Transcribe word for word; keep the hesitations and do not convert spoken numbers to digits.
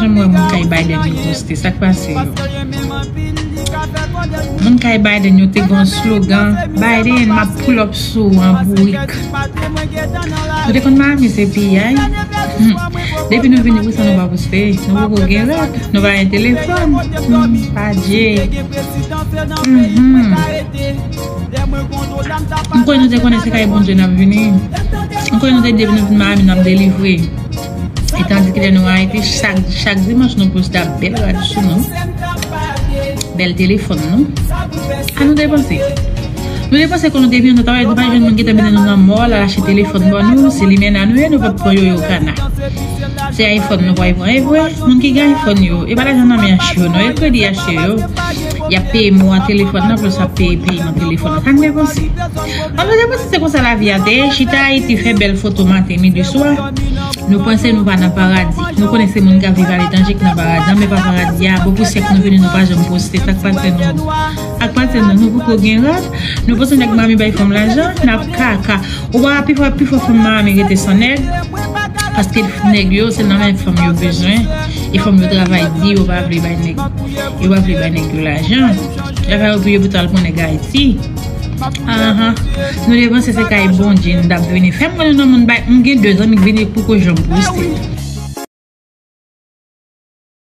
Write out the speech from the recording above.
Mwen, moun kay Biden yo poste, sa k pase yo? Moun kay Biden yo te gen slogan, Biden, m ap pull up sou ou an bourik. Nou te konn Miami se piyay. Hmm. Depi nou vini pou sa, nou pa poste. Nou poko gen rad, nou pa gen telefòn. Hmm, pa Dye. Mhm. M kwè nou te konnen se kay Bondye n ap vini. M kwè nou te di depi nou vin Miami, n ap delivre. E tandike lè nou Ayiti, chak, chak dimanch nou poste ap bèl rad sou nou, bèl telefòn nou. A nou te panse. Nou te panse kon nou te vini, nou ta wè, nou pa jwenn moun ki te mennen nou nan mòl, al achte telefòn ban nou, se limena nou ye, nou p ap pran yoyo kana. Se iPhone nou pral pran, e vre, moun ki gen iPhone yo, e pa lajan nan men achte yo, non, e kredi achte yo. Y ap peye mwa telefòn nan, plis y ap peye peyi nan telefòn nan. Sa n te panse. An nou te panse se konsa lavi a te ye, chita Ayiti, fè bèl foto maten, midi, swa. Nou panse nou pa nan paradi. Nou konnen se moun k ap viv aletranje ki nan paradi. An men pa paradi a. Bon, pou syèk nou vini, nou pa janm poste. Sa k pase nou? Sa k pase nou? Nou poko gen rad. Nou panse nèg Miami bay fanm lajan, n ap kaka. Ou pa pi fò, pi fò fanm Miami rete san nèg. Paske nèg yo, se nan men fanm yo bezwen. E fanm yo travay di, yo pa vle bay nèg. Yo pa vle bay nèg yo lajan. Travay yo pou yo pito al pran nèg Ayiti. Ahan. Nou te panse se kay Bondye n t ap vini. Fè m wè nou nan moun bay. M gen de zanmi k vini poko janm poste.